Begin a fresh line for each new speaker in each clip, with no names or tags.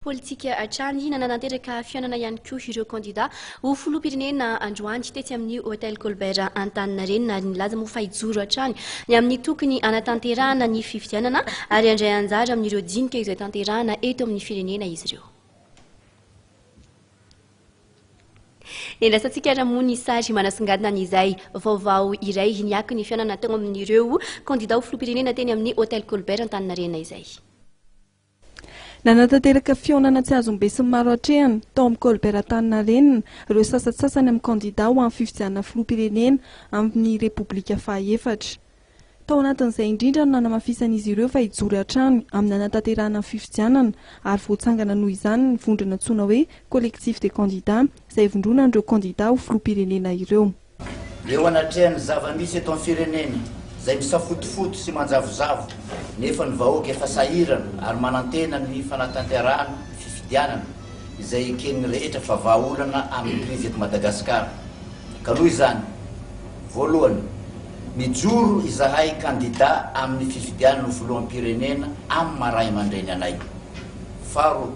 Politika hatrany, nanatanteraka fihaonana ihany koa ireo kandida ho filoham-pirenena androany tetsy amin'ny Hotel Colbert Antaninarenina ary nilaza moa fa hijoro hatrany ny amin'ny tokony hanatanterahana ny fifidianana ary handray anjara amin'ireo dinika izay tanterahana eto amin'ny firenena izy ireo. Endrasantsika ary moa ny sary manasongadina an'izay vaovao iray niaky ny fihaonana teo amin'ireo kandida ho filoham-pirenena teny amin'ny Hotel Colbert Antaninarenina izay.
Nanatanteraka fihaonana tsy azon'ny besinimaro atrehina, tao amin'ny Colbert Antaninarenina, ireo sasantsasany amin'ny kandidà ho amin'ny fifidianana filoham-pirenena amin'ny Repoblika fahaefatra. Tao anatin'izay indrindra no nanamafisan'izy ireo fa hijoro hatrany amin'ny hanatanterahana ny fifidianana ary voatsangana noho izany ny vondrona antsoina hoe Collectif des candidats izay ivondronan'ireo kandidà ho filoham-pirenena ireo.
Eo anatrehan'ny zava-misy eto amin'ny firenena izay misafotofoto sy manjavozavo nefa ny vahoaka efa sahirana ary manantena ny fanatanterahana ny fifidianana izay eken'ny rehetra fa vahaolana amin'ny krizy eto Madagasikara. Ka noho izany, voalohany, mijoro izahay kandida amin'ny fifidianana ho filoham-pirenena amin'ny maha ray aman-dreny anay. Faharoa,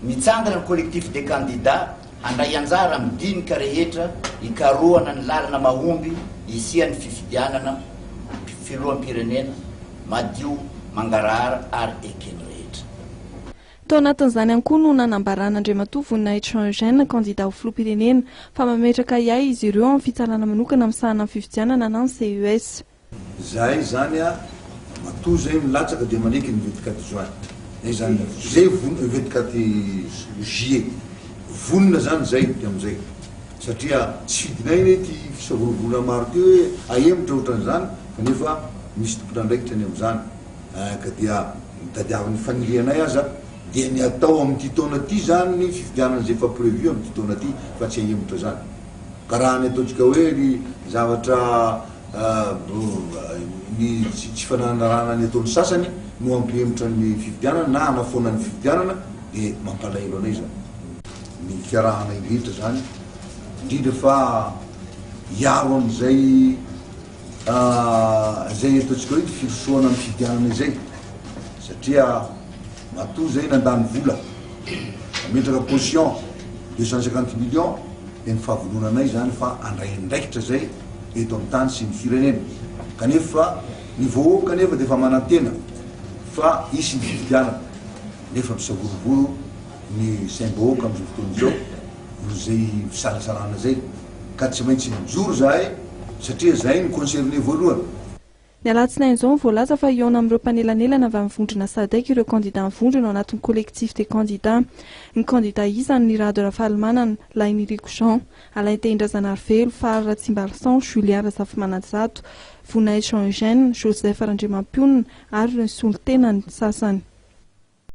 mitsangana ny Collectif des candidats Handray anjara amin'ny dinika rehetra hikarohana ny lalana mahomby hisian'ny fifidianana filoham-pirenena madio, mangarahara ary eken'ny rehetra.
Tao anatin'izany ihany koa no nanambaran'Andriamatoa Voninahitra Jean Eugène, kandida ho filoham-pirenena, fa mametraka ahiahy izy ireo amin'ny fitsarana manokana misahana ny fifidianana na ny CES.
Zahay zany a matoa zay milatsaka dia maneky ny 24 juin zay zany zay vonona 24 juillet vonona zany zay de amizay satria tsy fidinay anie ty fisavorovoroana maro ty hoe ahemotra otran'izany kanefa misy tompon'andraikitra ny amizany eh ka dia ny tadiavin'ny fanirianay aza dia ny atao amin'ity taona ty zany ny fifidianana zay efa prévu amin'ity taona ty fa tsy ahemotra zany ka raha ny ataontsika hoe ny zavatra Ny tsy fananarahana ny ataon'ny sasany no hampihemotra ny fifidianana na hanafoana ny fifidianana dia mampalahelo anay izany. Ny fiarahanay rehetra izany, indrindra fa hiaro an'izay izay ataontsika hoe firosoana amin'ny fifidianana izay satria matoa izay nandany vola nametraka caution 250 millions dia ny fahavononanay izany fa handray andraikitra izay eto amin'ny tany sy ny firenena. Kanefa ny vahoaka anefa dia efa manantena fa hisy ny fifidianana nefa misavorovoro ny saim-bahoaka amin'izao fotoana izao noho izay fisalasalana izay ka tsy maintsy mijoro izahay satria izahay no concerné voalohany.
Ny alatsinainy izao no voalaza fa hihaona amin'ireo mpanelanelana avy amin'ny vondrona Sadec ireo kandida mivondrona ao anatin'ny Collectif des candidats. Ny kandida isany, Ny Rado Rafalimanana, Lahiniriko Jean, Alain Tehindrazanarivelo, Fary Ratsimbarison, Julien Razafimananjato, Voninahitra Jean Eugène, Joseph Randriamampionona ary ireo nisolo tena ny sasany.